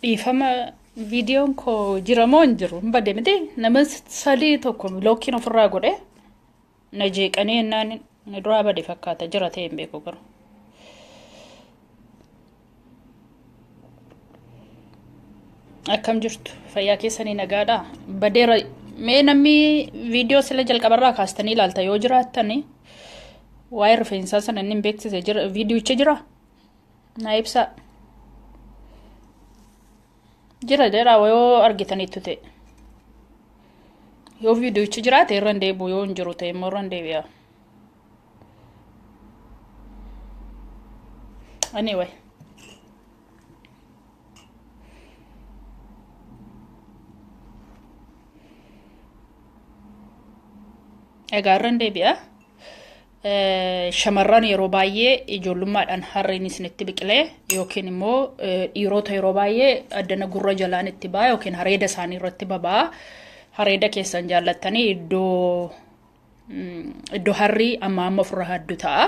Dhiifama, viidiyoon koo jira moo hin jiru? Hin bade miti? Nama sadii tokko lookiin ofirraa godhe na jeeqanii jennaan inni duraa bade fakkaata, jira ta'e hin beeku garuu. Akkam jirtu? Fayyaa keessanii nagaadhaa? Badeera. Mee namni viidiyoo sila jalqabarraa kaastanii ilaalta yoo jiraattani, waa'ee rifeensaa sana inni hin beeksise jira, viidiyocha jira? Naa ibsaa. Jira jedha yoo argitaniittu ta'e. Yoo viidiyochi jiraate irra hin deebi'u, yoo hin jiru ta'e immoo irra hin deebi'a. Anyway. Egaa irra hin deebi'a. Shamarran yeroo baay'ee ijoollummaadhaan harreen isinitti biqilee yookiin immoo dhiirota yeroo baay'ee addana gurra jalaan itti ba'a yookiin hareeda isaanii irratti baba'a. Hareeda keessan jaallattanii iddoo harrii amma amma ofirra haddu ta'a.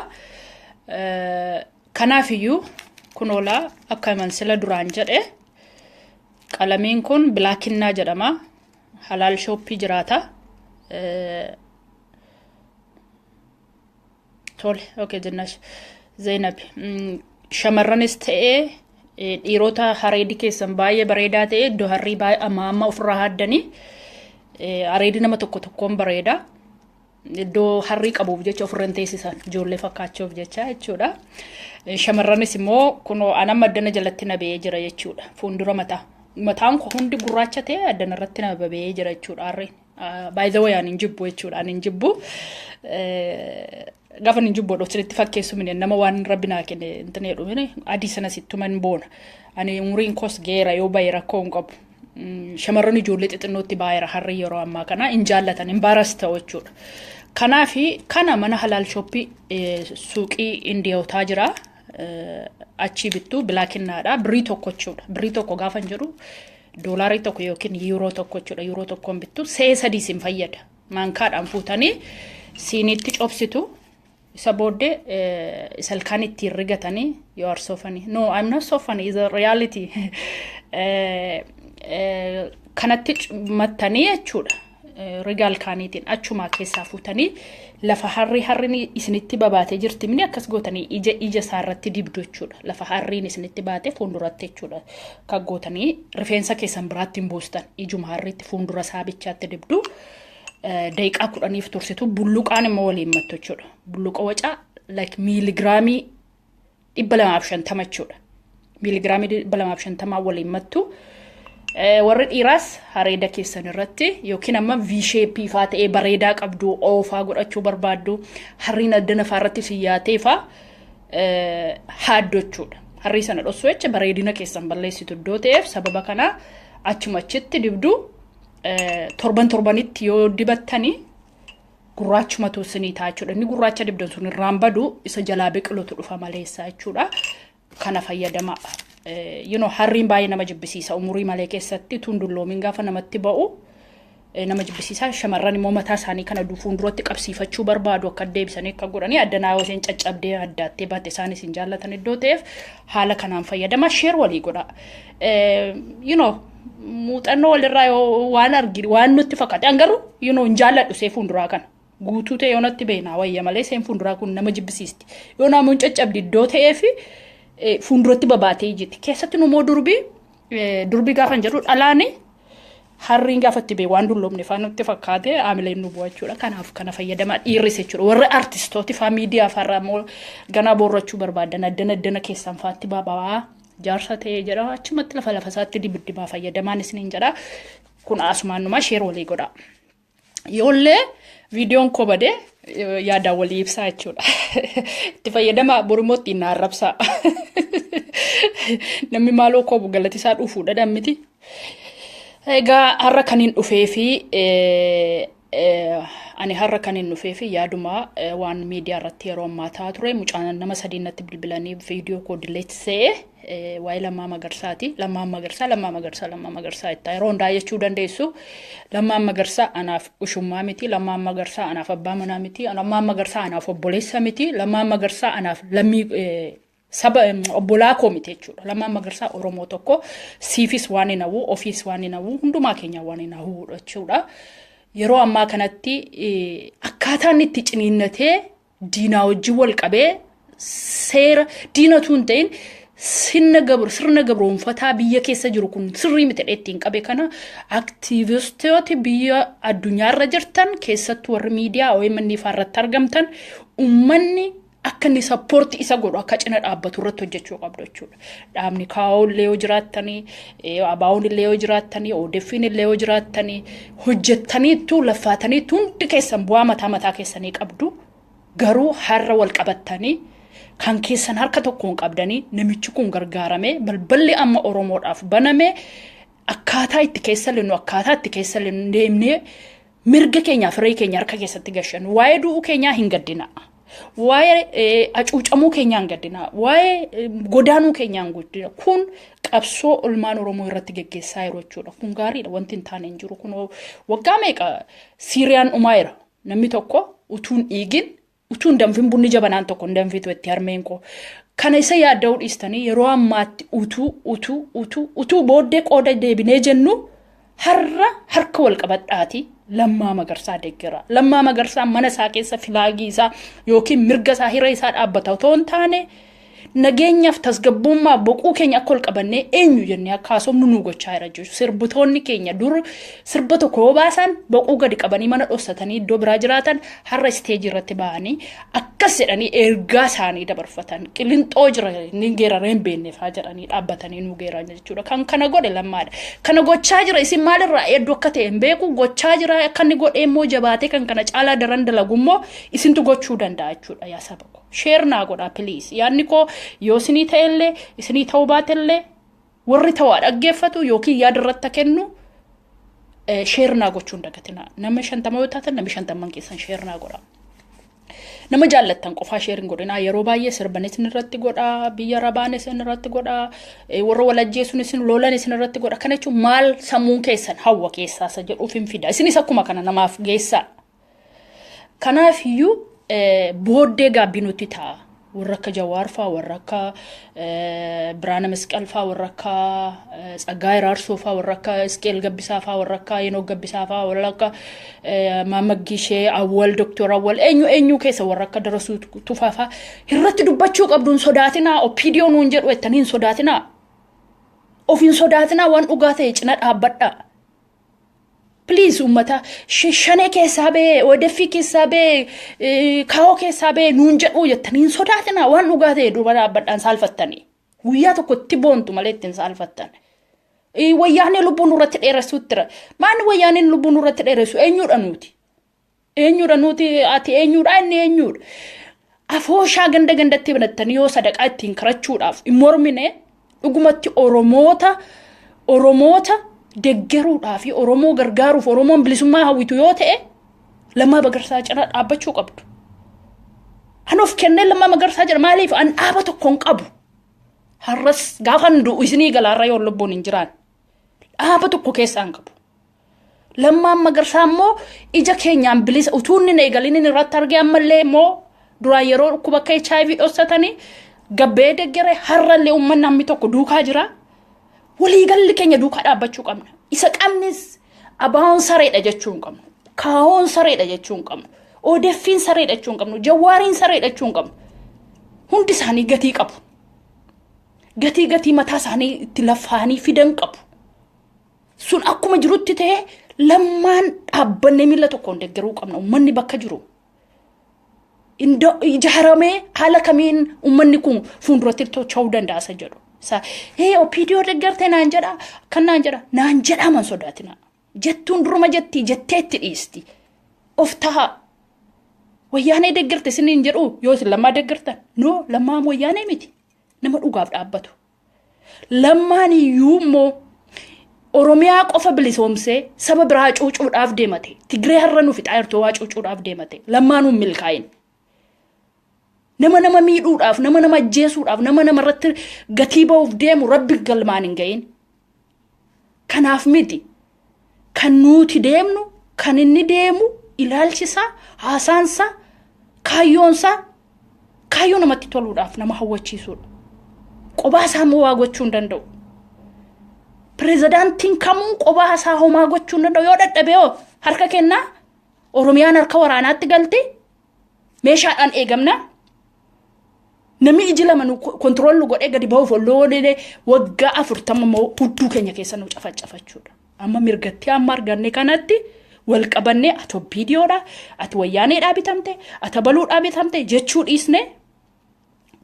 Kanaaf iyyuu kunoolaa akka mansila duraan jedhe, qalamiin kun bilaakinnaa jedhama. Halaal shooppii jiraata. Tole, okay jennash. Zainab, shamarranis ta'ee dhiirota hareedi keessan baay'ee bareedaa ta'e iddoo harrii baay'ee amma amma ofirraa haaddanii, hareedi nama tokko tokkoon bareeda. Iddoo harrii qabuuf jecha ofirra hin teessisan, ijoollee fakkaachuuf jecha jechuudha. Shamarranis immoo kunoo anamma addana jalatti na ba'ee jira jechuudha. Fuuldura mataa. Mataan koo hundi gurraacha ta'e addana irratti na ba'ee jira jechuudha harreen. By the way, ani hin jibbu jechuudha. Ani hin jibbu. Gaafa hin jibbu isinitti fakkeessu mini, nama waan rabbi naa kenne intin jedhu mini, adii sana sittuma hin boona. Ani umuriin koos geera, yoo bahe rakkoo hin qabu. Shamarran ijoollee xixinnootti baay'eera harri yeroo ammaa kana, hin jaallatan, hin baaras ta'u jechuudha. Kanaafi kana mana halaal shooppii, suuqii Indiyootaa jira. Achii bittu, bilaakinnaadha. Birrii 1 jechuudha. Birrii 1 gaafa hin jedhu doolaarii 1 yookiin yuuroo 1 jechuudha. Yuuroo 1n bittu, see 3 isin fayyada. Maankaadhaan fuutanii siiniitti cobsitu. Isa booddee isa ilkaan ittiin rigatanii, you are so funny. No, I'm not so funny. Is a reality. Kanatti mattanii jechuudha. Rigaa ilkaaniitiin achumaa keessaa fuutanii lafa harri harriin isinitti babaatee jirti mini, akkas gootanii ija ija isaarratti dibdu jechuudha. Lafa harriin isinitti baate fuulduratti jechuudha. Kan gootanii rifeensa keessan biraatti hin buustan. Ijuma harriitti fuuldura isaa bichaatti dibdu. Daqiiqaa 10f tursitu, bulluqaan immoo waliin mattu jechuudha. Bulluqa wacaa like miiligiraamii 250 jechuudha. Miiligiraamii 250 waliin mattu. Warri dhiiraas hareeda keessan irratti yookiin amma V-shape faa ta'ee bareedaa qabdu, oofaa godhachuu barbaaddu, harriin addana faa irratti siyyaatee faa haaddu jechuudha. Harrii sana dhossuu jecha bareedina keessan balleessitu iddoo ta'eef, sababa kana achuma achitti dibdu. Torban torbanitti yoo dibattanii gurraachumatu isinii ta'a jechuudha. Inni gurraacha dibdan sun irraan badu, isa jalaa biqilutu dhufa maleessa jechuudha. Kana fayyadama. Harriin baay'ee nama jibbisiisa umurii malee keessatti, tun dulloomiin gaafa namatti ba'u nama jibbisiisa. Shamarran immoo mataa isaanii kana fuulduratti qabsiifachuu barbaadu, akka deebisanii akka godhanii addanaa yoo isheen caccabdee addaattee baatte isaanis hin jaallatan iddoo ta'eef, haala kanaan fayyadama, share walii godha. Muuxannoo walirraa yoo waan arginu waan nutti fakkaate, an garuu hin jaalladhu see fuulduraa kana. Guutuu ta'e yoo natti beeknaa wayya malee, seen fuulduraa kun nama jibbisiisti. Yoo namoonni caccabdi iddoo ta'ee fi fuulduratti babaatee ijiti. Keessatti immoo durbii, durbii gaafa hin jedhu dhalaani, harriin gaafa itti bee waan dulloomne faa nutti fakkaate haamileen nu bu'a jechuudha. Kanaaf kana fayyadamaa dhiirris jechuudha. Warri artistooti faa miidiyaa faarraa immoo ganaa boorrachuu barbaadan addana addana keessan faatti baba'aa jaarsa ta'ee jedha, achumatti lafa lafa isaatti dibiddibaa fayyadamaan isiniin jedha. Kun asumaan share walii godha. Yoollee viidiyoon koo badee yaadaan walii ibsaa jechuudha. Itti fayyadama, borimmoo ittiin na arrabsaa. Namni maaloo koo galati isaa dhufuudha dhammiti. Egaa har'a kan hin dhufee fi ani har'a kan hin dhufee fi yaaduma waan miidiyaa irratti yeroo ammaa ta'aa ture, mucaan nama sadii natti bilbilanii viidiyoo koo delete waa'ee Lammaa Magarsaati. Lammaan Magarsaa, Lammaa Magarsaa, Lammaa Magarsaa itti yeroo hundaa jechuu dandeessu. Lammaan Magarsaa anaaf ushummaa miti. Lammaan Magarsaa anaaf abbaa manaa miti. Lammaan Magarsaa anaaf obboleessa miti. Lammaan Magarsaa anaaf lammii Saba obbolaa koo miti jechuudha. Lammaan Magarsaa Oromoo tokko siifis waan hin hawwu, ofiis waan hin hawwu, hundumaa keenya waan hin hawwu jechuudha. Yeroo ammaa kanatti akkaataan itti ciniinnatee diinaa wajjin wal qabee, seera diinatu hin ta'in, sirna gabroonfataa biyya keessa jiru kun sirrii miti jedhee ittiin qabe kana, aktiivistooti biyya addunyaarra jirtan, keessattuu warri miidiyaa OMN fa'aa irratti argamtan, uummanni akka inni support isa godhu, akka cina dhaabbatu irratti hojjechuu qabdu jechuudha. Dhaabni kaa'oon illee yoo jiraattanii, ABO'n illee yoo jiraattanii, ODF'n illee yoo jiraattanii, hojjettaniittu laffaataniittu, hundi keessan bu'aa mataa mataa keessanii qabdu. Garuu har'a wal qabattanii, kan keessan harka tokkoon qabdanii, namichi kun gargaarame balballi amma Oromoodhaaf baname akkaataa itti keessa lennu, akkaataa itti keessa lennu deemnee mirga keenyaaf firee keenya harka keessatti gashannu. Waa'ee du'uu keenyaa hin gaddina. Waa'ee hacuucamuu keenyaa hin gaddina. Waa'ee godaanuu keenyaa hin gaddina. Kun qabsoo olmaan Oromoo irratti geggeessaa jiru jechuudha. Kun gaariidha. Wanti hin taane hin jiru. Kun waggaa meeqa Siiriyaan dhumaa jira. Namni tokko utuun dhiigin, utuun danfin, bunni jabanaan tokko hin danfitu itti harmeen koo. Kana isa yaadda'uu dhiistanii, yeroo ammaatti utuu utuu utuu utuu booddee qooda deebinee jennu, har'a harka wal qabadhaati Lammaa Magarsaa deeggera. Lammaa Magarsaa mana isaa keessa flag isaa yookiin mirga isaa, hiree isaa dhaabbata otoo hin taane, nageenyaaf tasgabbummaa boquu keenya akka ol qabannee eenyu jennee akka haasofnu nu gochaa jira jechuudha. Sirbitoonni keenya dur sirba tokko yoo baasan boquu gadi qabanii mana dhoksatanii iddoo biraa jiraatan, har'a stage irratti ba'anii akkas jedhanii ergaa isaanii dabarfatan. Qilinxoo jira inni geeraree hin beekne fa'aa jedhanii dhaabbatanii nu geeran jechuudha. Kan kana godhe Lammaadha. Kana gochaa jira. Isin maalirraa eddoo akka ta'e hin beeku, gochaa jira. Akka inni godhee immoo jabaatee kan kana caalaa daran dalagu immoo isintu gochuu danda'a jechuudha, yaa saba koo. Share naa godhaa, please. Yaadni koo yoo isinii ta'ellee, isinii ta'uu baatellee, warri ta'uu dhaggeeffatu yookiin yaada irratti kennu share naa gochuu hin dagatinaa. Nama 50 yoo taatan, namni 50n keessan share naa godhaa. Nama jaallattan qofaa share hin godhinaa. Yeroo baay'ee sirban isin irratti godhaa, biyya rabaan isin irratti godhaa, warra wal ajjeesuun isin lolan isin irratti godha. Kana jechuun maal sammuun keessan hawwa keessaa isa jedhuuf hin fida. Isinis akkuma kana namaaf geessaa. Kanaaf iyyuu booddee gaabbii nutti ta'a. Warra akka Jawaar fa'aa, warra akka Biraana Masqal fa'aa, warra akka Tsaggaayee Raarsoo fa'aa, warra akka Isqeel Gabbisaa fa'aa, warra akka Henook Gabbisaa fa'aa, warra akka Maammad Gishee, Awwal, Doktor Awwal, eenyu eenyu keessa, warra akka Darasuu Tufaa fa'aa irratti dubbachuu qabdu. Hin sodaatinaa. OPDO nuun jedhu jettanii hin sodaatinaa. Of hin sodaatinaa, waan dhugaa ta'e cina dhaabbadhaa. Please, uummata shanee keessaa ba'ee, ODF keessaa ba'ee, kaawoo keessaa ba'ee nuun jedhuu jettanii hin sodaatinaa. Waan dhugaa ta'e duuba dhaabbadhaan saalfattanii. Guyyaa tokko itti boontu malee ittiin saalfattan. Wayyaanee lubbuu nurratti dheeressuutti jira. Maanni wayyaaneen lubbuu nurratti dheeressu? Eenyuudha nuti? Eenyuudha nuti? Ati eenyuudha? Inni eenyuudha? Afooshaa ganda gandatti banattanii yoo sadaqaa ittiin karachuudhaaf hin mormine, dhugumatti Oromoota deggeruudhaa fi Oromoo gargaaruuf, Oromoon bilisummaa hawwitu yoo ta'e, Lammaa Magarsaa cina dhaabbachuu qabdu. An of kennee Lammaa Magarsaa jira. Maaliif? An dhaaba tokko hin qabu. Har'as gaafan du'u isinii galaarra yoo lubbuun hin jiraan. Dhaaba tokko keessaa hin qabu. Lammaan Magarsaa immoo ija keenyaan bilisa utuu inni hin eegalin inni irratti argee, ammallee immoo duraan yeroo dhukkuba akka HIV dhoksatanii gabbee deggere, har'allee uummanni hammi tokko duukaa jira. Waliigalli keenya duukaa dhaabbachuu qabna. Isa qabnis ABO'n sareedha jechuu hin qabnu. KFO'n sareedha jechuu hin qabnu. ODF'n sareedha jechuu hin qabnu. Jawaariin sareedha jechuu hin qabnu. Hundi isaanii gatii qabu. Gatii mataa isaanii itti lafaanii fidan qabu. Sun akkuma jirutti ta'ee, Lammaan dhaabbannee miila tokkoon deeggaruu qabna. Uummanni bakka jiru. Ijaaramee haala kamiin uummanni kun fuulduratti socho'uu danda'a isa jedhu. Isa hee OPDO deeggartee naan jedha, akkan naan jedha, naan jedhaa man sodaatina. Jettuun duruma jetti jetteetti dhiisti. Of ta'a. Wayyaanee deeggarte isiniin jedhu yoo isin Lammaa deeggartan. No, Lammaan wayyaanee miti. Nama dhugaaf dhaabbatu. Lammaan iyyuu immoo Oromiyaa qofa bilisoomsee saba biraa cuucuudhaaf deemate. Tigree har'a nu fixaa jirtu waa cuucuudhaaf deemate. Lammaanuun milkaa'in. Nama nama miidhuudhaaf, nama nama ajjeesuudhaaf, nama nama irratti gatii ba'uuf deemu rabbi galmaan hin ga'iin. Kanaaf miti. Kan nuti deemnu, kan inni deemu, ilaalchisaa, haasaansaa, kaayyoonsaa, kaayyoo namatti toluudhaaf nama hawwachiisuudha. Qophaa isaa immoo waa gochuu hin danda'u. Pirezidaantiin kamuu qophaa isaa homaa gochuu hin danda'u. Yoo dadhabee hoo harka kennaa, Oromiyaan harka waraanaatti galti, meeshaadhaan eegamna. Namni iji lama nu control nu godhee gadi ba'uuf olloo waggaa 40 immoo hudduu keenya keessa nu cafacafachuudha. Amma mirgatti amma arganne kanatti wal qabannee, ati OPDOdha, ati Wayyaaneedhaa bitamte, ati abaluudhaa bitamte jechuu dhiisne,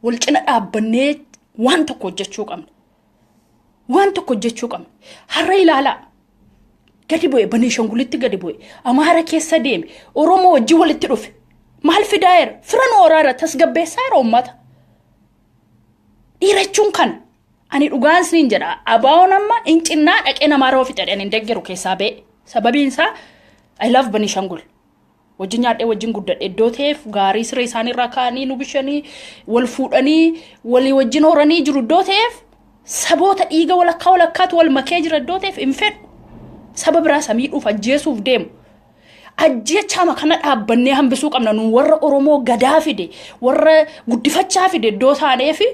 wal cina dhaabbannee waan tokko hojjechuu qabna. Waan tokko hojjechuu qabna. Har'a ilaalaa. Gadi bu'e, Banishangulitti gadi bu'e, Amaara keessa deeme, Oromoo wajjin walitti dhufe. Maal fidaa jira? Fira nu horaara, tasgabbeessaa jira uummata. Dhiirachuun kana. Ani dhugaan isiniin jedha. Abaawoon amma incinnaa dhaqee namaa roo fixe hin deeggaru keessaa ba'e. Sababiin isaa, I love Banishangul. Wajjin nyaadhee wajjin guddadhe iddoo ta'eef, gaarii siree isaaniirraa ka'anii nu bishanii wal fuudhanii walii wajjin horanii jiru iddoo ta'eef, saboota dhiiga walakkaa walakkaatu wal makee jira iddoo ta'eef hin fedhu. Saba biraa samiidhuuf ajjeesuuf deemu. Ajjeechaama kana dhaabbannee hambisuu qabna. Nu warra Oromoo gadaa fide, warra guddifachaa fide iddoo taaneefi,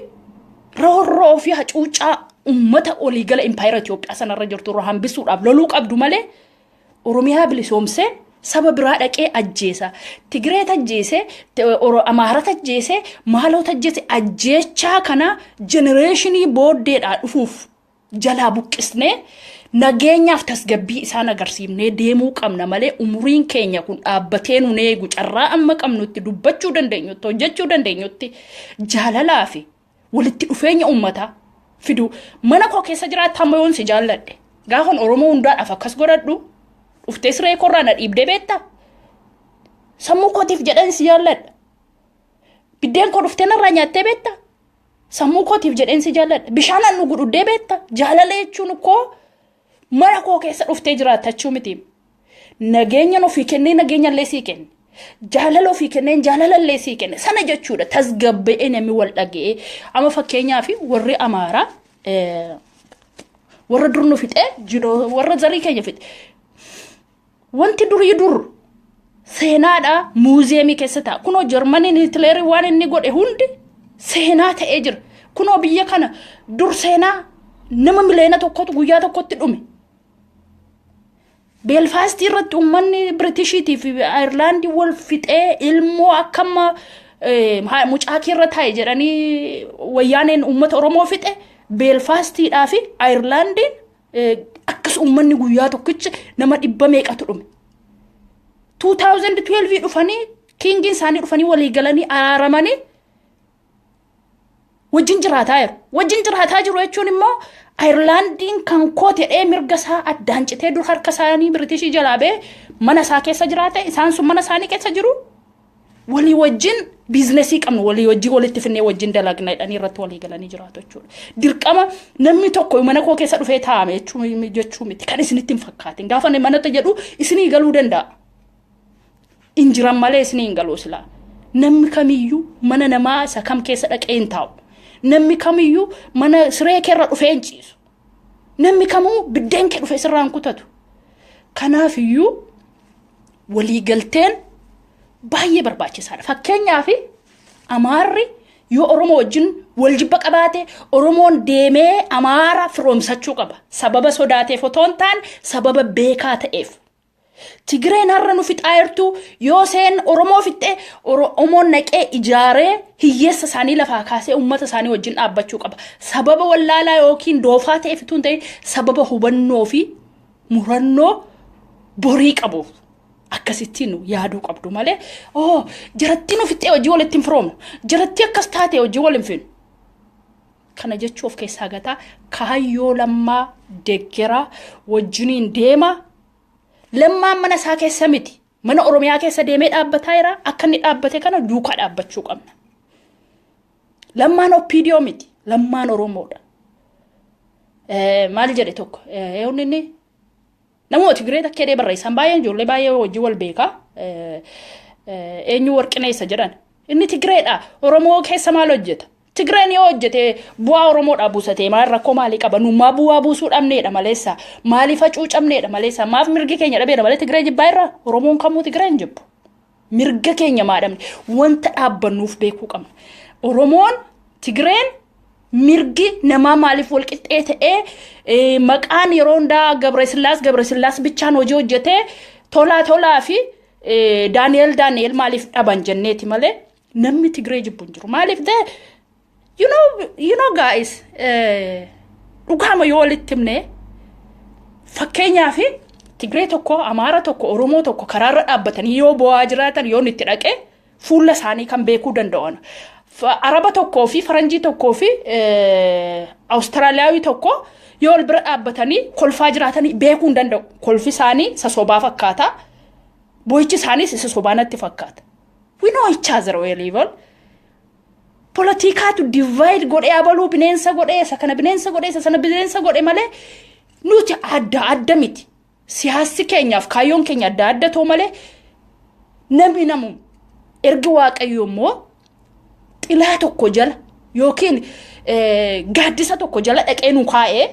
roorroo fi hacuuccaa uummata waliigala impaayera Itoophiyaa sanarra jirtu irraa hambisuudhaaf loluu qabdu malee, Oromiyaa bilisoomsee saba biraa dhaqee ajjeesa. Tigireet ajjeese, Amaarata ajjeese, maalota ajjeese, ajjeechaa kana generation booddeedhaa dhufuuf jalaa buqqisnee nageenyaaf tasgabbii isaan agarsiifnee deemuu qabna malee, umuriin keenya kun dhaabbatee nu eegu. Carraa amma qabnutti, dubbachuu dandeenyutti, hojjechuu dandeenyutti, jaalalaa fi walitti dhufeenya uummataa fidu. Mana koo keessa jiraata, amma yoon si jaalladhe, gaafan Oromoo hundaadhaaf akkas godhadhu, dhuftee siree korraa na dhiibdee beektaa? Sammuu kootiif jedhan si jaalladha. Biddeen koo dhuftee narraa nyaattee beektaa? Sammuu kootiif jedheen si jaalladha. Bishaan an dhugu dhuddee beektaa? Jaalala jechuun koo mana koo keessa dhuftee jiraatachuu miti. Nageenya ofii kennee nageenya illee sii kenne. Jaalala ofii kenneen jaalala illee sii kenne. Sana jechuudha, tasgabba'ee namni wal dhaga'ee. Amma fakkeenyaaf warri Amaaraa warra dur nu fixee, warra zarii keenya fixe. Wanti durii dur seenaadha, muuziyeemii keessa ta'a. Kunoo Jarmaniin Hitleerii waan inni godhe hundi seenaa ta'ee jira. Kunoo biyya kana dur seenaa nama 1 miliyoona guyyaa tokkotti dhume. Beelfaastii irratti uummanni Biritishiitii fi Ayirlaandii wal fixee, ilmoo akkama mucaa irra taa'e jedhanii Wayyaaneen uummata Oromoo fixe. Beelfaastiidhaa fi Ayirlaandiin akkas uummanni guyyaa tokkicha nama dhibba meeqatu dhume. 2012 dhufanii, kingiin isaanii dhufanii walii galanii araaramanii wajjin jiraataa jiru. Wajjin jiraataa jiru jechuun immoo Ayirlaandiin kan koo ta'ee mirga isaa addaan citee dur harka isaanii Biritishii jalaa ba'ee mana isaa keessa jiraate, isaan sun mana isaanii keessa jiru. Walii wajjin business qabnu, walii wajjin walitti finnee wajjin dalagna jedhanii irratti walii galanii jiraatu jechuudha. Dirqama namni tokko mana koo keessa dhufee taa'ame jechuu miti kan isinitti hin fakkaatin. Gaafa manatti jedhu isinii galuu danda'a. Injiran malee isinii hin galuu silaa. Namni kamiyyuu mana namaa isa kam keessa dhaqee hin taa'u. Namni kamiyyuu mana siree keerra dhufee hin ciisu. Namni kamuu biddeen kee dhufee sirraa hin kutatu. Kanaafiyyuu waliigalteen baay'ee barbaachisaadha. Fakkeenyaaf, Amaarri yoo Oromoo wajjin wal jibba qabaate, Oromoon deemee Amaara firoomsachuu qaba. Sababa sodaateef otoo hin taane, sababa beekaa ta'eef. Tigireen har'a nu fixaa jirtu, yoo seen Oromoo fixxee, Oromoon naqee ijaaree hiyyeessa isaanii lafaa kaasee uummata isaanii wajjin dhaabbachuu qaba. Sababa wallaalaa yookiin doofaa ta'eef utuu hin ta'in, sababa hubannoo fi murannoo borii qabuuf akkasittiin yaaduu qabdu malee, oh, jaratti nu fixxee hojii walitti hin firoomnu, jaratti akkas taate hojii wal hin finu. Kana jechuu of keessaa gataa. Kaayyoo Lammaa deeggaraa, wajjiniin deema. Lammaan mana isaa keessa miti. Mana Oromiyaa keessa deemee dhaabbataa jira. Akka inni dhaabbate kana duukaa dhaabbachuu qabna. Lammaan OPDO miti. Lammaan Oromoodha. Maal jedhe tokko? Eenyu inni? Namoota Tigiree takka jedhee barreessan baay'een, ijoollee baay'ee hojii wal beekaa. Eenyu Warqineessa jedhan. Inni Tigireedha. Oromoo keessa maal hojjeta? Tigireen yoo hojjete bu'aa Oromoodhaa buusatee maal rakkoo maalii qaba? Nummaa bu'aa buusuu dhabneedha maleessa. Maaliif hacuucamneedha maleessa? Maaf mirgi keenya dhabeedha malee Tigiree jibbaa irraa? Oromoon kamuu Tigiree hin jibbu. Mirga keenya maadhamne wanta dhaabbannuuf beekuu qabna. Oromoon Tigireen Mirgi namaa maaliif walqixxee ta'ee maqaan yeroo hundaa Gabrasillaas Gabrasillaas bichaan hojii hojjetee, Tolaa Tolaa fi Daani'el Daani'el maaliif dhaban jenneeti malee namni Tigree jibbu hin jiru. Maaliif ta'e, you know guys, dhugaama yoo walitti himne, fakkeenyaaf Tigree tokko, Amaara tokko, Oromoo tokko karaarra dhaabbatanii yoo bo'aa jiraatan, yoo itti dhaqe, fuula isaanii kan beekuu danda'an. Araba tokkoo fi Faranjii tokkoo fi Awustiraaliyaawii tokko yoo wal bira dhaabbatanii kolfaa jiraatanii beekuu hin danda'u. Kolfi isaanii isa sobaa fakkaata. Boo'ichi isaaniis isa sobaa natti fakkaata. We know each other well well. Politikaatu divide godhee, abaluu bineensa godhee, isa kana bineensa godhee, isa sana bineensa godhe malee nuti adda adda miti. Siyaasni keenyaaf kaayyoon keenya adda adda ta'u malee namni namu ergi Waaqayyo immoo xilaa tokko jala yookiin gaaddisa tokko jala dhaqee nu kaa'ee,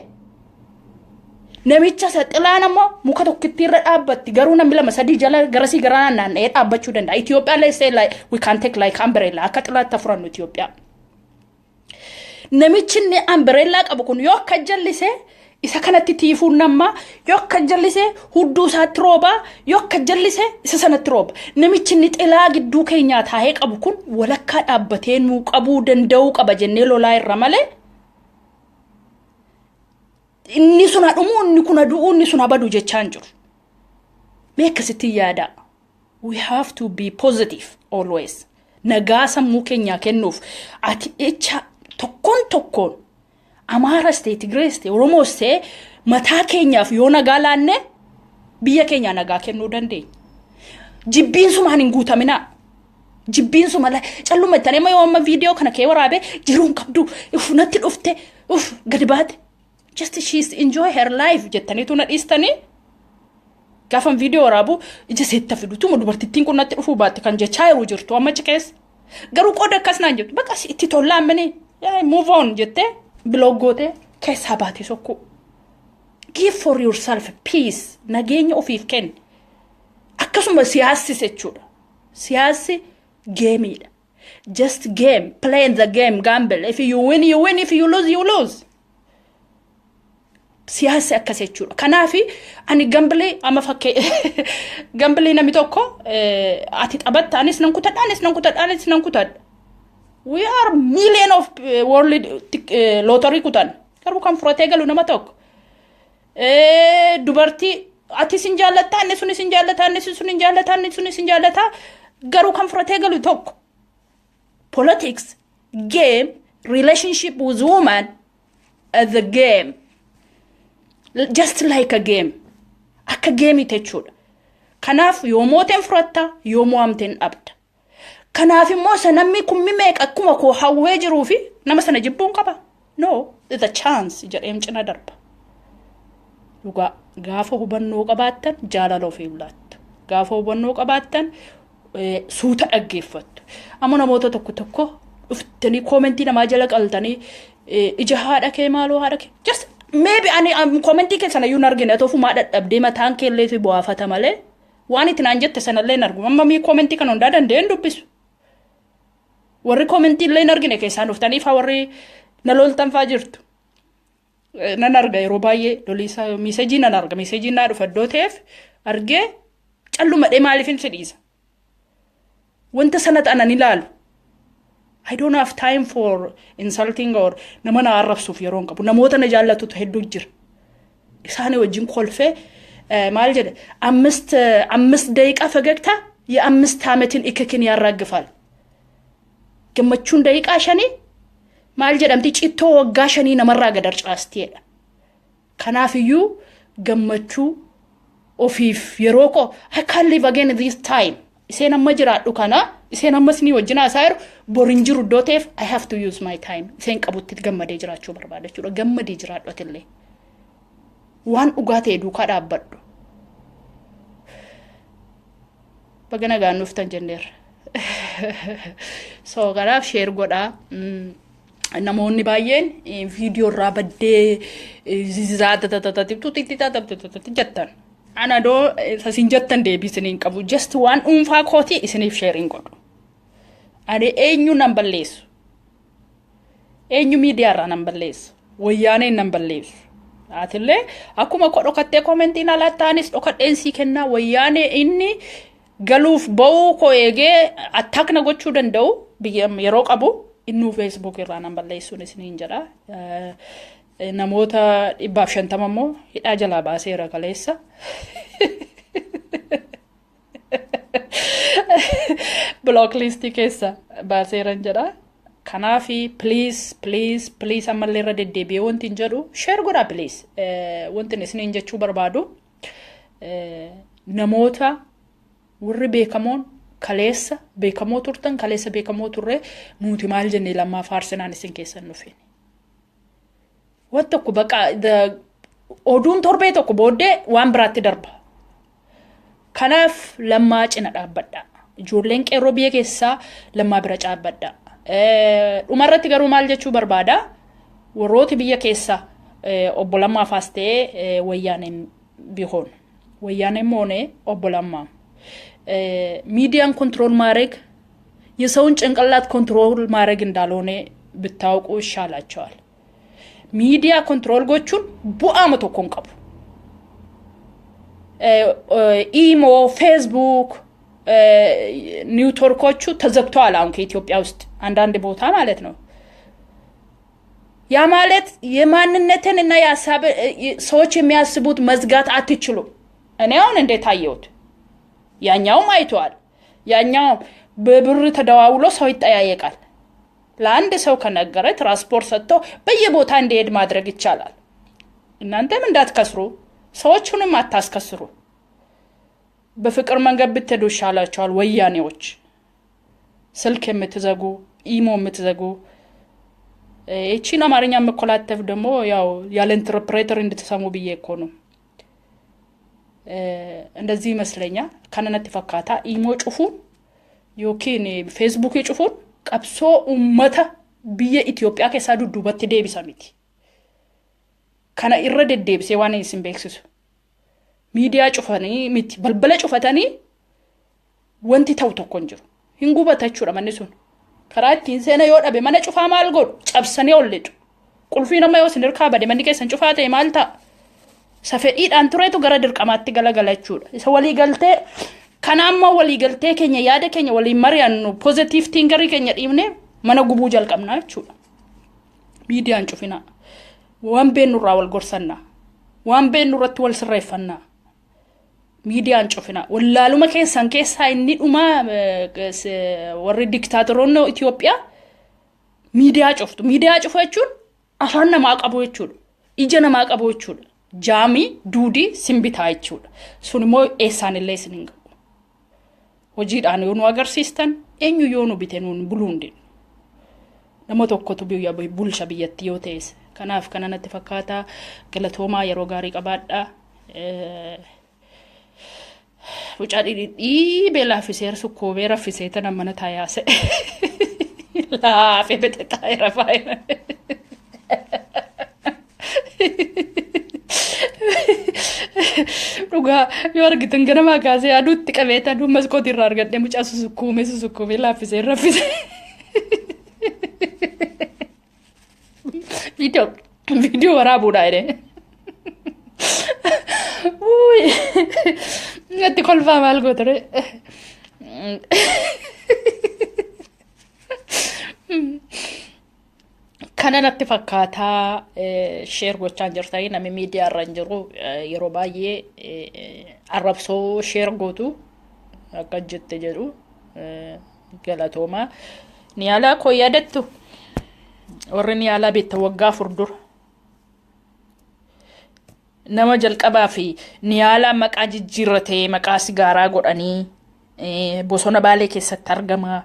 namicha isa xilaan ammoo muka tokkitti irra dhaabbatti, garuu namni lama sadii jala garasii gara naanna'ee dhaabbachuu danda'a. Itoophiyaa, let's say, like we can take like umbrella, akka xilaatti furannu Itoophiyaa. Namichi inni umbrella qabu kun yoo akka jallise isa kanatti tiifuun nammaa, yoo akka jallise hudduu isaatti roobaa, yoo akka jallise isa sanatti rooba. Namichi inni xilaa gidduu keenyaa taa'ee qabu kun walakkaa dhaabbatee nuu qabuu danda'uu qaba jennee lolaa irra malee, inni sun dhumuu, inni kun du'uu, inni sun badu jechaa hin jiru. Mee akkasitti yaada. We have to be positive always. Nagaa sammuu keenyaa kennuuf ati jecha tokkoon tokkoon, Amaaras ta'e, Tigirees ta'e, Oromoos ta'e, mataa keenyaaf yoo nagaa laanne biyya keenyaa nagaa kennuu dandeenya. Jibbiinsumaan hin guutaminaa. Jibbiinsuma calluma itti amma yoo amma viidiyoo kana kee waraabee jiruun qabdu, uf natti dhufte, uf gadi baate. Just she's enjoy her life jettaniitu na dhiistanii, gaafan viidiyoo waraabu ija seetta fidu tuma dubartittiin kun natti dhufuu baatte kan jechaa yeroo jirtu amma achi keessa. Garuu qooda akkas naan jettu, bakka itti tollaan mini move on jettee block gootee keessaa baate sokkuu. Give for yourself peace, nageenya ofiif kenni. Akkasuma siyaasnis jechuudha. Siyaasni gameiidha. Just game, play the game, gamble. If you win, you win. If you lose, you lose. Siyaasni akkas jechuudha. Kanaaf ani gamble amma fakkee gamble namni tokko ati taphatta, anis nan kutadha, anis nan kutadha, anis nan kutadha. We are million of world lottery kutan. Garuu kan fudhatee galu nama tokko. Dubartii ati sin jaallatta, inni sun sin jaallata, inni sun hin jaallata, inni sun sin jaallata. Garuu kan fudhatee galu tokko. Politics, game, relationship with woman, the game. Just like a game. Akka gameii jechuudha. Kanaaf yoo mooteen fudhatta, yoo mo'amteen dhabda. Kanaaf immoo isa namni kummi meeqa akkuma koo hawwee jiruu fi nama sana jibbuun qaba. No, it's a chance jedheen cina darba. Dhugaa gaafa hubannoo qabaattan jaalala ofii laattu. Gaafa hubannoo qabaattan suuta dhaggeeffattu. Amma namoota tokko tokko dhuftanii commentii namaa jala qaltanii, ija haadha kee, maaloo haadha kee. Just maybe ani commentii keessan iyyuu hin argine, ofumaa dadhabdee mataan kee illee bu'aafata malee waan itti naan jette sanallee hin argu. Amma mii commentii kana hundaa danda'een dubbisu. Warri commentii illee hin argine keessaan dhuftanii faa warri na loltan faa jirtu. Nan arga, yeroo baay'ee loliisa messageii nan arga, messageiin naa dhufa iddoo ta'eef argee callumadhee maaliif hin dhiisa. Wanta sana ta'an ilaalu. I don't have time for insulting or nama na arrabsuuf yeroo hin qabu. Namoota na jaallatutu hedduu jira. Isaanii wajjin kolfee maal jedhe, 5 ደቂቃ ፈገግታ የ5 ዓመትን እክክን ያራግፋል። Gammachuun daqiiqaa 5 maal jedhamti, cittoo waggaa 5 namarraa gad harcaasteedha. Kanaafiyyuu gammachuu ofiif yeroo koo, I can't live again this time. Iseen amma jiraadhu kana, iseen amma isinii wajjin haasaa jiru bor hin jiru iddoo ta'eef, I have to use my time. Iseen qabutti gammadee jiraachuu barbaada jechuudha. Gammadee jiraadhu atillee. Waan dhugaa ta'e duukaa dhaabbadhu. Baga nagaan dhuftan jenneerra. So kanaaf share godhaa. Namoonni baay'een viidiyoo irraa baddee jettan. Ana doo isin jettan deebii isiniin qabu. Just waan dhuunfaa kootii isiniif shareiin godhu. Ani eenyu nan balleessu. Eenyu miidiyaarraa nan balleessu? Wayyaaneen nan balleessu. Atillee akkuma koo dhokattee commentiin alattaanis dhokadheen sii kennaa. Wayyaanee inni galuuf ba'uu koo eegee attack na gochuu danda'u biyya yeroo qabu innuu Facebook irraa nan balleessuun isiniin jedha. Namoota 150 immoo hidhaa jalaa baaseera kaleessa. Block listii keessa baaseeran jedha. Kanaafi please, please, please, ammallee irra deddeebi'ee wanti hin jedhu, share godhaa please. Wanti isiniin jechuu barbaadu, namoota warri beekamoon kaleessa beekamoo turtan, kaleessa beekamoo turre, nuti maal jennee Lammaa faarsinaan isin keessan dhufeen. Waan tokko baqa oduun torbee tokko booddee waan biraatti darba. Kanaaf Lammaa cina dhaabbadha. Ijoolleen qeerroo biyya keessaa Lammaa bira dhaabbadha. Dhumarratti garuu maal jechuu barbaada? Warrooti biyya keessa obbo Lammaa faas ta'ee wayyaaneen ቢሆን ወያኔም ሆነ obbo Lammaa ሚዲያን control ማድረግ የሰውን ጭንቅላት control ማድረግ እንዳልሆነ ብታውቁ ይሻላቸዋል። Miidiyaa control gochuun bu'aama tokko hin qabu. ኢሞ፣ ፌስቡክ ኔትወርኮቹ ተዘግተዋል። አሁን ከኢትዮጵያ ውስጥ አንዳንድ ቦታ ማለት ነው። ያ ማለት የማንነትን እና የሀሳብ ሰዎች የሚያስቡት መዝጋት አትችሉም። እኔ አሁን እንዴት አየሁት፣ ያኛውም አይተዋል። ያኛው በብር ተደዋውሎ ሰው ይጠያየቃል። ለአንድ ሰው ከነገረ ትራንስፖርት ሰጥቶ በየቦታ እንዲሄድ ማድረግ ይቻላል። እናንተም እንዳትከስሩ፣ ሰዎቹንም አታስከስሩ። በፍቅር መንገድ ብትሄዱ ይሻላቸዋል። ወያኔዎች ስልክ የምትዘጉ፣ ኢሞ የምትዘጉ፣ ይቺን አማርኛ የምኮላተፍ ደግሞ ያው ያለ interpreter እንድትሰሙ ብዬ እኮ ነው። እንደዚህ ይመስለኛል። Kana natti fakkaata. Imoo cufuun yookiin Facebookii cufuun qabsoo uummata biyya Itoophiyaa keessaa dudduubatti deebisa miti. Kana irra deddeebisee waan isin beeksisu. Miidiyaa cufanii miti, balbala cufatanii wanti ta'u tokko hin jiru. Hin gubata jechuudha manni sun. Karaa ittiin seena yoo dhabe mana cufaa maal godhu? Cabsanii ol lixu. Qulfii nama yoo isin hirkaa bade, manni keessan cufaa ta'e maal ta'a? Isa fedhiidhaan turetu gara dirqamaatti galagala jechuudha. Isa waliigaltee kana amma waliigaltee keenya, yaada keenya waliin mari'annu, positive thinkerii keenya dhiibnee mana gubuu jalqabnaa jechuudha. Miidiyaan cufinaa. Waan beennurraa wal gorsannaa. Waan beennu irratti wal sirreeffannaa. Miidiyaan cufinaa. Wallaaluma keessan keessaa inni dhumaa warri diktaatoroonni Itoophiyaa miidiyaa cuftu. Miidiyaa cufu jechuun afaan namaa qabu jechuudha. Ija namaa qabu jechuudha. Jaamii duudii simbitaa jechuudha. Sun immoo eessaan illee isin hin qabu. Hojiidhaan yoo nu agarsiistan, eenyu yoo nu bite nuun buluu hin dinnu. Nama tokkotu biyya bulcha biyyattii yoo ta'es. Kanaaf kana natti fakkaata. Galatoomaa, yeroo gaarii qabaadhaa. Mucaa dhidhiibee laaffisee sukkoobee raffisee tana mana taayaase. Laafee bete taa'ee rafaa. Dhugaa yoo argitan ganamaa kaasee aduutti qabee aduu maskootii irraa argadhee mucaa susukkuumee susukkuumee laaffisee raffisee. Viidiyoo viidiyoo waraabuudha jedhee. Natti kolfaa maal gootere. Kana natti fakkaataa. Share gochaa jirtanii, namni miidiyaa irra hin jiru yeroo baay'ee arrabsoo share gootu akka jette jedhu, galatoomaa. Niyaalaa koo yaadattu, warri niyaalaa beektan, waggaa 4 dura nama jalqabaa fi niyaalaa maqaa jijjiirratee maqaa sigaaraa godhanii bosona Baalee keessatti argama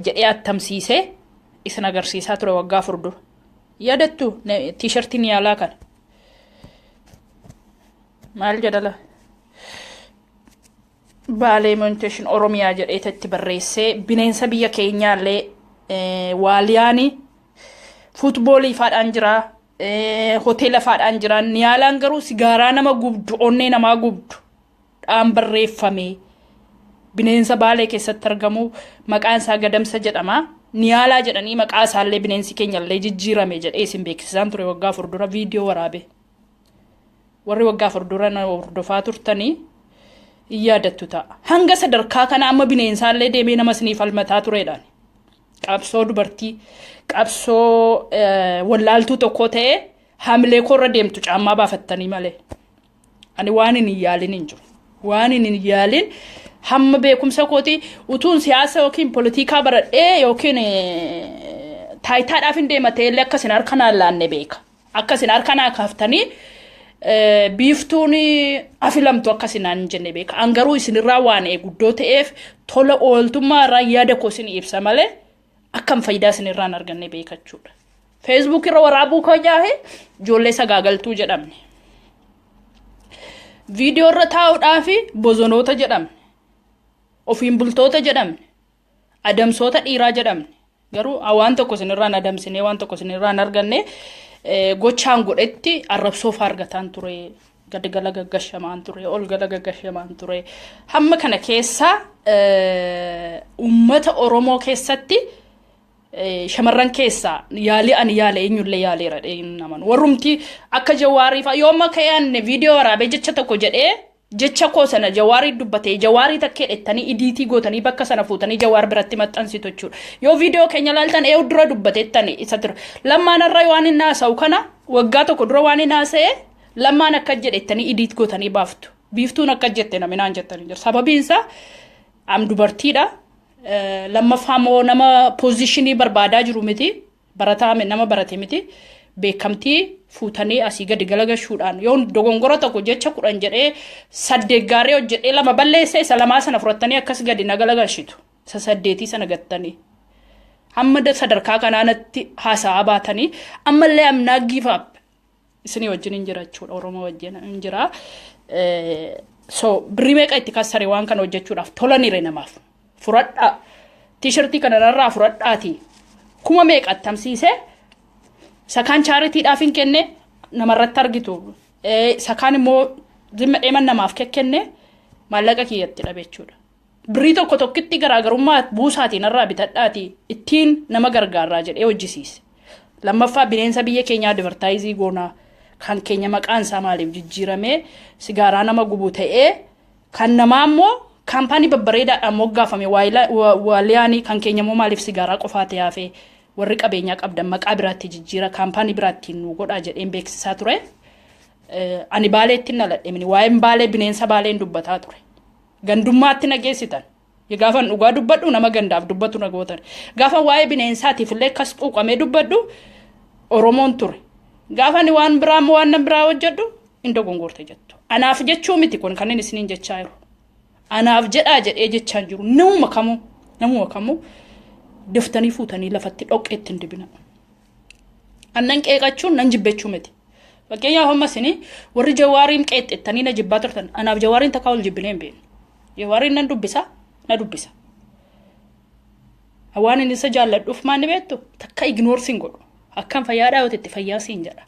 jedhee attamsiisee isin agarsiisaa ture waggaa 4 dura. Yaadattu T-shirtii niyaalaa kana? Maal jedhala? Baalee Mountain Oromiyaa jedhee itti barreessee, bineensa biyya keenyaallee waaliyaanii footballii faadhaan jira, hoteela faadhaan jira. Niyaalaan garuu sigaaraa nama gubdu, onnee namaa gubdu dhaan barreeffame, bineensa Baalee keessatti argamu, maqaan isaa gadamsa jedhama. Niyaalaa jedhanii maqaa isaallee bineensi keenyallee jijjiirame jedhee isin beeksisaan ture waggaa 4 dura viidiyoo waraabe. Warri waggaa 4 dura na hordofaa turtanii hin yaadattu ta'a. Hanga sadarkaa kana amma bineensaallee deemee nama isiniif falmataa tureedhaan. Qabsoo dubartii, qabsoo wallaaltuu tokko ta'ee haamilee koorra deemtu caammaa baafattanii malee. Ani waan hin yaalin hin jiru. Waan hin yaalin hamma beekumsa kooti utuun siyaasa yookiin politikaa baradhee yookiin taayitaadhaaf hin deema ta'ellee akka isin harka naan laanne beeka. Akka isin harka naa kaaftanii biiftuun afilamtu akka isin naan hin jenne beeka. An garuu isinirraa waan eeguddoo ta'eef tola ooltummaa irraa yaada koo isin ibsa malee akkam faayidaa isinirraa hin arganne beeka jechuudha. Feesbuuk irra waraabuu koo jaahe ijoollee sagaagaltuu jedhamne. Viidiyoo irra taa'uudhaaf bozonoota jedhamne. Ofiin bultoota jedhamne. Adamsoota dhiiraa jedhamne. Garuu waan tokko isinirraa hin adamsine, waan tokko isinirraa hin arganne, gochaan godhetti arrabsoof argataan ture. Gadgala gaggashamaan ture, ol gala gaggashamaan ture. Hamma kana keessa uummata Oromoo keessatti shamarran keessaa yaalii ani yaale eenyullee yaaleera naman. Warrumti akka Jawaarii fa'a yoo amma ka'ee ani viidiyoo waraabee jecha tokko jedhee jecha koo sana Jawaarii dubbatee Jawaarii takkee dhettanii idiitii gootanii bakka sana fuutanii Jawaar biratti maxxansitu jechuudha. Yoo viidiyoo keenya ilaaltan eewu dura dubbateettani isa ture. Lammaan irra waan inni haasa'u kana waggaa tokko dura waan inni haasa'e Lammaan akka jedhettanii idiit gootanii baaftu. Biiftuun akka jette namni naan jettanii jiru. Sababiin isaa am dubartiidha. Lammaffaa immoo nama poozishinii barbaadaa jiru miti. Barataa nama barate miti. Beekamtii fuutanii asii gadi galagashuudhaan yoo dogongora tokko jecha 10 jedhee 8 gaarii hojjedhee 2 balleesse isa 2 sana fudhattanii akkas gadi na galagalchitu. Isa 8 sana gattanii. Hamma sadarkaa kanaanatti haasa'aa baatanii ammallee am not give up. Isinii wajjin hin jira jechuudha. Oromoo wajjin hin jira. So birrii meeqa itti kassare waan kana hojjechuudhaaf tolanire namaaf. Furadhaa. Tiishirtii kana narraa furadhaati. Kuma meeqa attamsiisee isa kaan chaaritidhaaf hin kenne namarratti argitu. Isa kaan immoo zimma dheeman namaaf kenne maallaqa kiyyatti dhabe jechuudha. Birrii tokko tokkitti garaagarummaa buusaatiin narraa bitadhaati ittiin nama gargaarraa jedhee hojjisiise. Lammaffaa bineensa biyya keenyaa advertaayizii goonaa kan keenya maqaan isaa maaliif jijjiiramee sigaaraa nama gubu ta'ee kan namaa immoo kaampaanii babbareedaadhaan moggaafame waaliyaanii kan keenya immoo maaliif sigaaraa qofaa ta'ee hafee warri qabeenyaa qabdan maqaa biraatti jijjiira kaampaanii biraatti nu godhaa jedheen beeksisaa ture. Ani Baaleetti dhaladhe mini waa'een Baalee bineensa Baaleen dubbataa ture. Gandummaatti na geessitan. Gaafan dhugaa dubbadhu nama gandaaf dubbatu na gootan. Gaafan waa'ee bineensaatiif illee akkas quuqamee dubbadhu Oromoon ture. Gaafan waan biraa immoo waan nan biraa hojjedhu hin dogongorte jettu. Anaaf jechuu miti kun kan inni isiniin jechaa jiru. Anaaf jedhaa jedhee jechaa jiru. Namuma kamuu daftanii fuutanii lafatti dhoqqeetti hin dibina. Annan qeeqachuun nan jibbechuu miti. Fakkeenyaaf amma isin warri Jawaariin qeexxettanii na jibbaa turtan anaaf Jawaariin takkaa ol jibbinee hin beeknu. Jawaariin nan dubbisa na dubbisa. Waan inni isa jaalladhuuf maal ni beektu takka ignore siin godhu. Akkam fayyaadhaa yoo ta'e fayyaa siin jedha.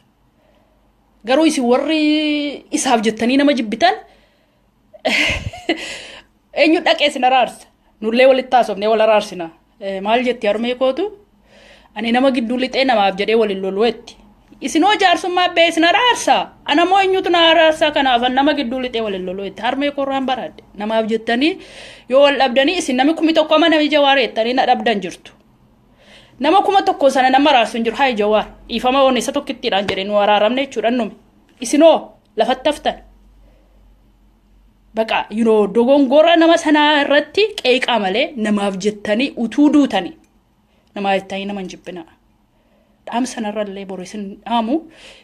Garuu isin warri isaaf jettanii nama jibbitan eenyu dhaqee isin araarsa? Nullee walitti haasofnee wal araarsina. Maal jetti harmee kootu? Ani nama gidduu lixee namaaf jedhee waliin loluetti. Isinoo jaarsummaa bee isin araarsa. Ana moo eenyutu na araarsa kanaaf nama gidduu lixee waliin loluetti. Harmee koorraan baraadde. Namaaf jettanii yoo wal dhabdanii isin namni 1000 amma namni Jawaar jettanii na dhabdan jirtu. Nama 1000 sana nama araarsu hin jiru. Hayi Jawaar dhiifama oon isa tokkittiidhaan jedhee nu araaramne jechuudha nume. Isinoo lafatti haftan. Baqa yeroo dogongora nama sanaa irratti qeeqaa malee namaaf jettanii utuu duutanii namaaf jettanii nama hin jibbinaa. Dhaamsa sanarrallee boru isin dhaamu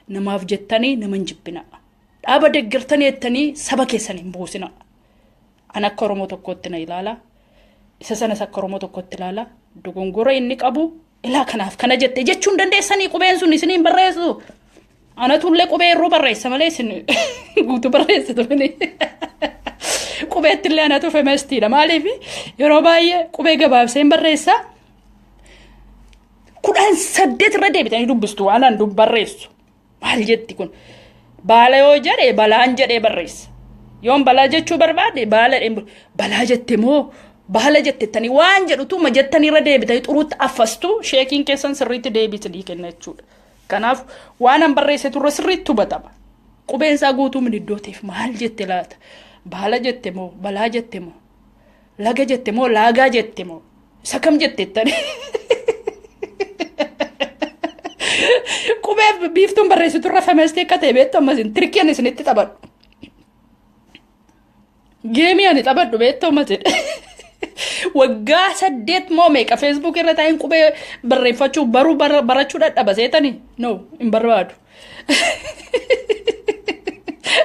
namaaf jettanii nama hin jibbinaa. Dhaaba deeggartanii jettanii saba keessan hin buusinaa. An akka Oromoo tokkootti na ilaala. Isa sanas akka Oromoo tokkootti ilaala. Dogongora inni qabu ilaa kanaaf kana jette jechuun dandeessanii qubeen sun isiniin barreessu. Anatullee qubee yeroo barreessa malee isin guutuu barreessitu mini. Qubeettillee anatu femestiidha. Maaliif yeroo baay'ee qubee gabaabseen barreessa. 18 irra deebitanii dubbistu waan an barreessu. Maal jetti kun? Baala yoo jedhe balaan jedhee barreessa. Yoon balaa jechuu barbaade baala balaa jette moo Baala jettettanii waan jedhutu ma jettanii irra deebitanii xuruutti affastu sheekiin keessan sirriitti deebitanii kenna jechuudha. Kanaaf waan an barreesse turre sirriitti hubatama. Qubeen isaa guutuu min iddoo ta'eef maal jette laata? Baala jette moo? Balaa jette moo? Laga jette moo? Laagaa jette moo? Isa kam jettettanii? Qubee biiftuun barreessitu irra femeestee akka ta'e beektu ammas tirkii ani isinitti taphadhu. Geemii ani taphadhu beektu ammas waggaa 8 moo meeqa Facebook irra taa'een qubee barreeffachuu baruu barachuu dadhaba seetanii? No, hin barbaadu.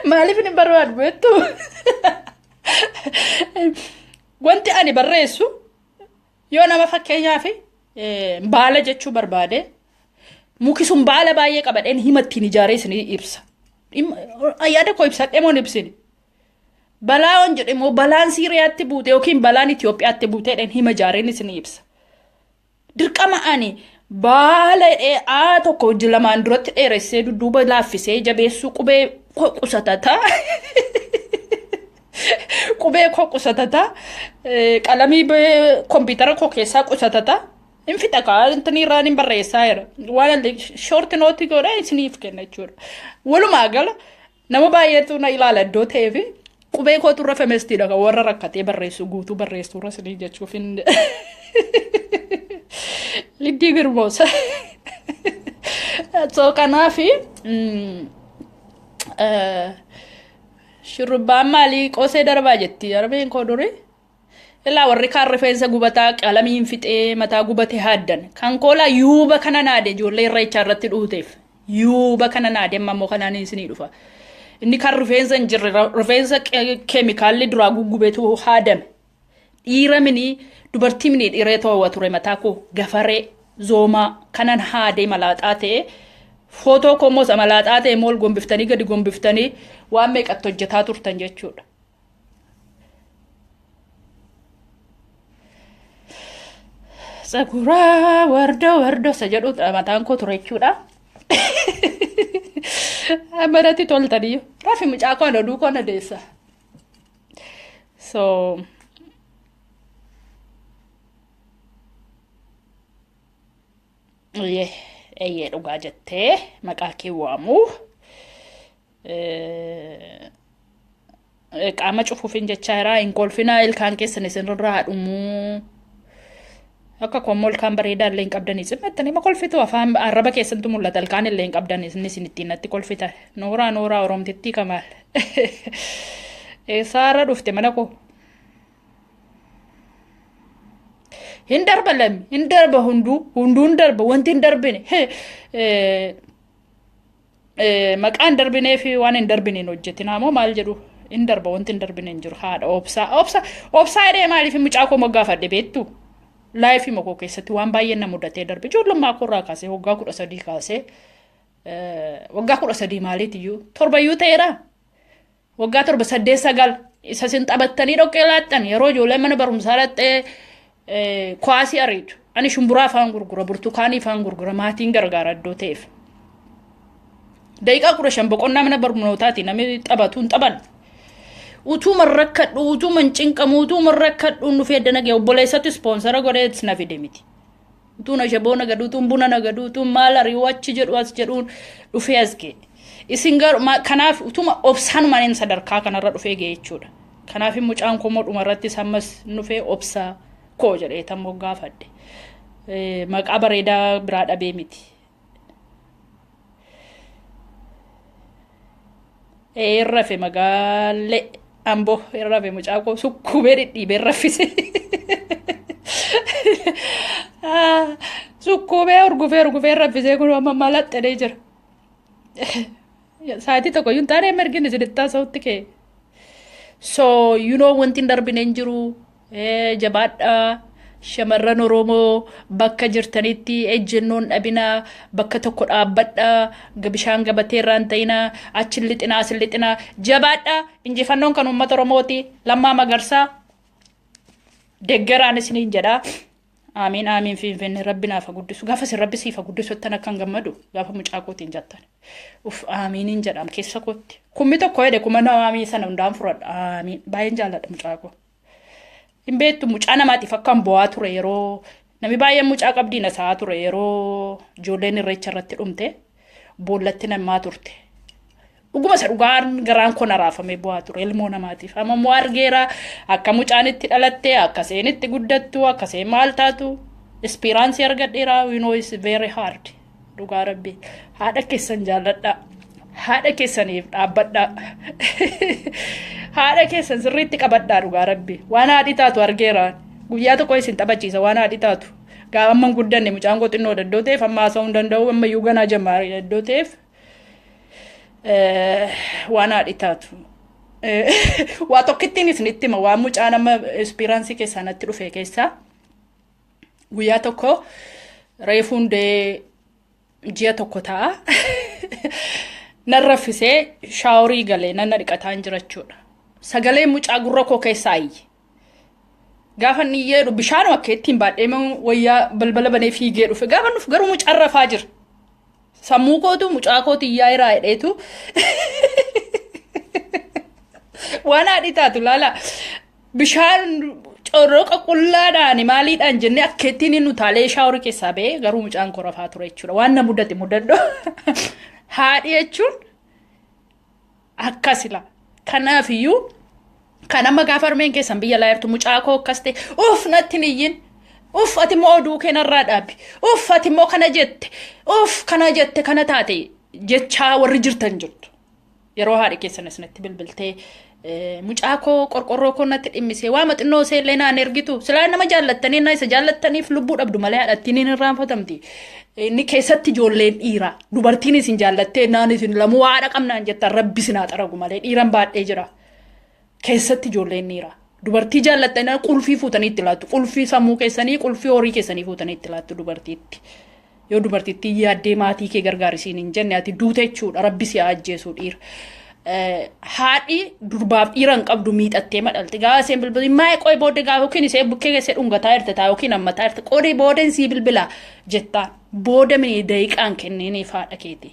Maaliif hin barbaadu beektu? Wanti ani barreessu yoo nama fakkeenyaaf baala jechuu barbaade muki sun baala baay'ee qabadheen hima ittiin ijaaree isinii ibsa. Yaada koo ibsadhee moo hin ibsine? Balaa on jedhe immoo balaan Siiriyaatti buute yookiin balaan Itoophiyaatti buuteedhaan hima ijaareen isinii ibsa. Dirqama ani baala A tokko hojii lamaan duratti dheeressee dudduuba laaffisee jabeessuu qubee koo qusatataa. Qubee koo qusatataa. Qalamii kompiitara koo keessaa qusatataa. Hin fixa kaa intini irraan hin barreessaa jira. Waan short note godha isiniif kenna jechuudha. Walumaa gala nama baay'eetu na ilaala iddoo ta'eef qubee kootu irra femestiidha kan warra rakkatee barreessu guutuu barreessu irra isinii jechuuf hin Liddii Girmoosa. So kanaafi shurrubbaan maalii qosee darbaa jetti darbeen koo durii. Ilaa warri kaan rifeensa gubataa qalamiin fixee mataa gubate haaddan. Kan koolaa yuuba kana naade ijoollee irreechaa irratti dhuuteef. Yuuba kana naade amma immoo kanaan isinii dhufa. Inni kan rifeensa hin jirre rifeensa keemikaalli duraa guggubeetu haadame. Dhiira minii dubartii minii dhiiree to'awwa ture mataa koo gafaree zoomaa kanan haadee malaaxaa ta'e footoo koo immoo isa malaaxaa ta'e immoo ol gombiftanii gadi gombiftanii waan meeqatti hojjetaa turtan jechuudha. Tsaguraa wardoo wardoo isa jedhu mataan koo ture jechuudha. Manatti toltanii rafi mucaa koo na duukoo na deessa. So eeyyee dhugaa jettee maqaa kee waamuu. Qaama cufuufin jechaa jira. Hin kolfinaa, ilkaan keessan isinirraa dhumuu. Akka koommoo ilkaan bareedaa illee hin qabdanii cimmattanii ma kolfitu, afaan arraba keessantu mul'ata, ilkaan illee hin qabdanii isin isin ittiin natti kolfita. Nooraa nooraa oromtittii kamaal. Eessaarra dhufte mana koo? Hin darba lammi, hin darba, hunduu hunduu hin darba, wanti hin darbine. Maqaa hin darbinee fi waan hin darbine hin hojjetinaa moo maal jedhu, hin darba, wanti hin darbine hin jiru. Haadha obsaa obsa obsaa jedhee maaliif mucaa koo moggaafadhe beektu? Life koo keessatti waan baay'een na mudatee darbe. Ijoollummaa koo irraa kaasee waggaa 13 kaasee, waggaa 13 maaliitiyyuu, torbayyuu ta'eera. Waggaa 7, 8, 9 isa isin taphattanii dhoqqee laaxxan yeroo ijoolleen mana barumsaa dhaxxee kwaasii ariitu. Ani shumburaa afaan gurgura, burtukaanii afaan gurgura, maatiin gargaara iddoo ta'eef. Daqiiqaa 15 boqonnaa mana barnootaati namni taphatu hin taphan. Utuuma rakkadhu, utuuma hin cinqamu, utuuma rakkadhu dhufee adda nagee obboleessatti sponsor godhee na fide miti. Utuun ashaboo nagaduu, utuun buna nagaduu, utuun maal ari'uu achi jedhu as jedhuun dhufee as ga'e. Isin garuu kanaaf utuma obsaanumaan inni sadarkaa kanarra dhufee ga'e jechuudha. Kanaaf mucaan koo immoo dhumarrattis ammas dhufee obsaa koo jedhee tan moggaafadhe. Maqaa bareedaa biraa dhabee miti. Irrafe magaallee amboo irrafe, mucaa koo sukkuumee dhidhiibee raffise. Sukkuumee urgufee urgufee raffisee kun amma malaxxanee jira. Sa'aatii tokko iyyuu hin taane margin isinitti haasa'utti ka'e. So wanti hin darbine hin jiru. Jabaadhaa, shamarran Oromoo bakka jirtanitti ejjennoon dhabinaa, bakka tokko dhaabbadhaa, bishaan gabatee irraa hin ta'inaa, achi hin lixinaa, as hin lixinaa, jabaadhaa. Injifannoon kan uummata Oromooti. Lammaa Magarsaa deeggaraan isiniin jedhaa. Aamiin aamiin. Finfinne rabbi naaf haa guddisu. Gaafa isin rabbi siif haa guddisu jettan akkan gammadu gaafa mucaa kootiin jettan. Uf, aamiiniin jedhaam keessa kootti. 1000 jedhe, kuma nama aamiin sana hundaan fudhadha. Aamiin, baay'een jaalladha mucaa koo. Hin beektu, mucaa namaatiif akkan bo'aa ture yeroo namni baay'een mucaa qabdii na sa'aa ture, yeroo ijoolleen irreecha irratti dhumte boollatti namaa turte. Dhuguma isa dhugaan garaan koo na raafamee bu'aa ture ilmoo namaatiif. Amma immoo argeera akka mucaan itti dhalatte, akka seen itti guddattu, akka seen maal taatu. Experience argadheera, you know it's very hard. Dhugaa rabbi. Haadha keessan jaalladhaa. Haadha keessaniif dhaabbadhaa. Haadha keessan sirriitti qabadhaa, dhugaa rabbi. Waan haadhi taatu argeera. Guyyaa tokko isin taphachiisa waan haadhi taatu. Gaafa amma hin guddanne, mucaan koo xinnoo daddoo ta'eef amma haasa'uu hin danda'u, ammayyuu ganaa jammaaree daddoo ta'eef waan haadhi taatu. Waa tokkittiin isinitti hima, waan mucaan amma experience keessaa natti dhufe keessaa. Guyyaa tokko reefu hundee ji'a tokko ta'a. Nan raffisee shower galee nan na dhiqataan jira jechuudha. Sagalee mucaa gurra koo keessaa iyye. Gaafa inni iyyee bishaanuma akka ittiin baadhee wayyaa balbala banee fiigee dhufe. Gaafa dhufu garuu mucaan rafaa jira. Sammuu kootu mucaa kooti iyyaa jiraa jedheetu. Waan haadhi taatu laala. Bishaan corroqa qullaadhaan maaliidhaan jennee akka ittiin inni utaalee shower keessaa ba'ee garuu mucaan koo rafaa ture jechuudha. Waan na mudate mudadho. Haadhi jechuun akkasila. Kanaafiyyuu kan amma gaafa harmeen keessan biyya laa jirtu mucaa koo akkas ta'e, uff, natti hin iyyin. Uff, ati immoo oduu kee narraa dhaabbi. Uff, ati immoo kana jette. Uff, kana jette, kana taate jechaa warri jirtan jirtu. Yeroo haadhi keessan isinitti bilbiltee mucaa koo qorqorroo koo natti dhimmisee waa maxinnoo ishee illee naan ergitu, silaa nama jaallattanii na isa jaallattaniif lubbuu dhabdu malee haadhattiin hin irraanfatamti. Inni keessatti ijoolleen dhiiraa dubartiin isin jaallattee naan isin lamuu haadha qabnaan jettan, rabbi isin haa xaragu malee dhiiran baadhee jira. Keessatti ijoolleen dhiiraa. Dubartii jaallattanii qulfii fuutanii itti laattu. Qulfii sammuu keessanii, qulfii horii keessanii fuutanii itti laattu dubartiitti. Yoo dubartittiin yaaddee maatii kee gargaarisiin hin jenne, ati duute jechuudha. Rabbi si haa ajjeesuu dhiira. Haadhi durbaaf dhiira hin qabdu, miixattee madhalti. Gaafa isheen bilbilti maa qoy booddee gaafa yookiin ishee bukkee keessee dhungataa jirte taa yookiin hammataa jirte, qoodee boodeen sii bilbila jettaan. Booda mini daqiiqaan kenneeniif haadha keeti.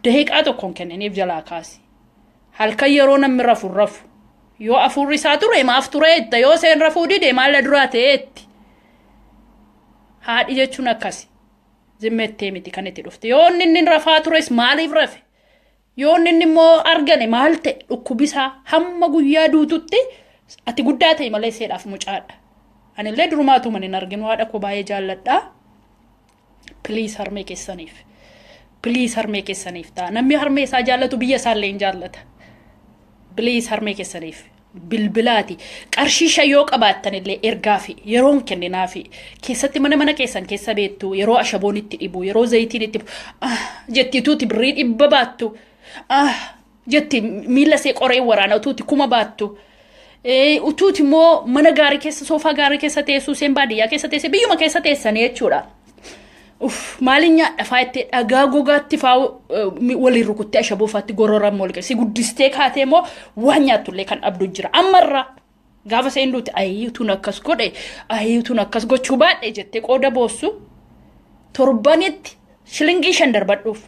Daqiiqaa tokkoon kenniniif, jalaa kaasi. Halkan yeroo namni rafu rafu. Yoo afuurri isaa ture maaf tureetta, yoo isheen rafuu dide maal duraa ta'eetti. Haadhi jechuun akkasi. Zimmettee miti kan itti dhufte. Yoo inni rafaa tures maaliif rafe? Yoo inni immoo argane maal ta'e? Dhukkubisaa hamma guyyaa duututti ati guddaa ta'e malee seedhaaf mucaadha. Anillee durumaatu man hin arginu, haadha koo baay'ee jaalladha. Please, harmee keessaniif. Please, harmee keessaniif ta'a. Namni harmee isaa jaallatu biyya isaallee hin jaallata. Please, harmee keessaniif bilbilaati. Qarshii 5 yoo qabaattan illee ergaafi yeroon kenninaafi. Keessatti mana mana keessan keessa beektu, yeroo ashaboon itti dhibu, yeroo zayitiin itti dhibu, jetti utuuti birrii 100 baattu, jetti miila see qoree waraana utuuti 1000 baattu. Utuuti immoo mana gaarii keessa, soofaa gaarii keessa teessuu, seen baadiyyaa keessa teessee biyyuma keessa teessanii jechuudha. Uff, maaliin nyaadha faa jettee dhagaa gogaatti faa waliin rukuttee ashaboo faatti gororan ol si guddistee kaatee immoo waan nyaattullee kan dhabdu jira. Ammarraa gaafa seen duute, ayii utuun akkas godhe, ayii utuun akkas gochuu baadhe jettee qooda boossu, torbanitti shilingii 5 darbadhuuf.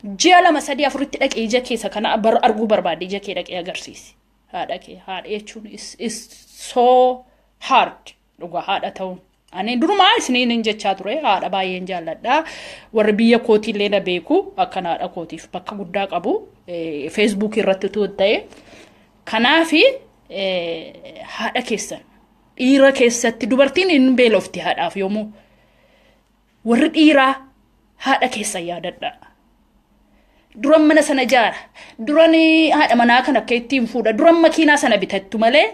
Ji'a 2, 3, 4tti dhaqee ija keessa kana arguu barbaade, ija kee dhaqee agarsiisi. Haadha kee, haadha jechuun is so hard, dhugaa haadha ta'uun. Ani durumaa isiniin hin jechaa ture, haadha baay'een jaalladha. Warri biyya kootiillee na beeku akkan haadha kootiif bakka guddaa qabu Feesbuukii irratti utuu ta'e. Kanaafi haadha keessan, dhiira keessatti dubartiin hin beelofti haadhaaf yoomuu. Warri dhiiraa haadha keessan yaadadha. Duran mana sana ijaara. Duran haadha manaa kan akka ittiin fuudha. Duran makiinaa sana bitattu malee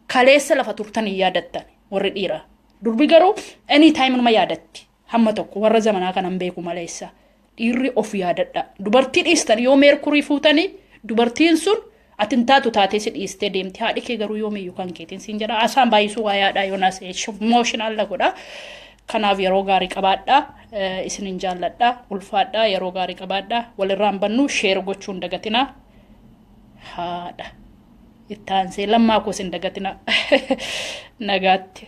kaleessa lafa turtan hin yaadattan warri dhiiraa. Durbi garuu anytime numa yaadatti. Hamma tokko warra zamanaa kanan beeku maleessa. Dhiirri of yaadadha. Dubartii dhiistan yoo meerkurii fuutanii, dubartiin sun ati hin taatu taatee si dhiistee deemti. Haadhi kee garuu yoomiyyuu kan keetiin siin jedha. Asaan baay'isuu waa yaadhaa yoonaas emotional godha. Kanaaf yeroo gaarii qabaadha. Isinin jaalladha. Ulfaadha. Yeroo gaarii qabaadha. Walirraan bannu share gochuu hin dagatinaa. Haadha. Itti aansee lammaa koos hin dagatinaa. Nagaatti.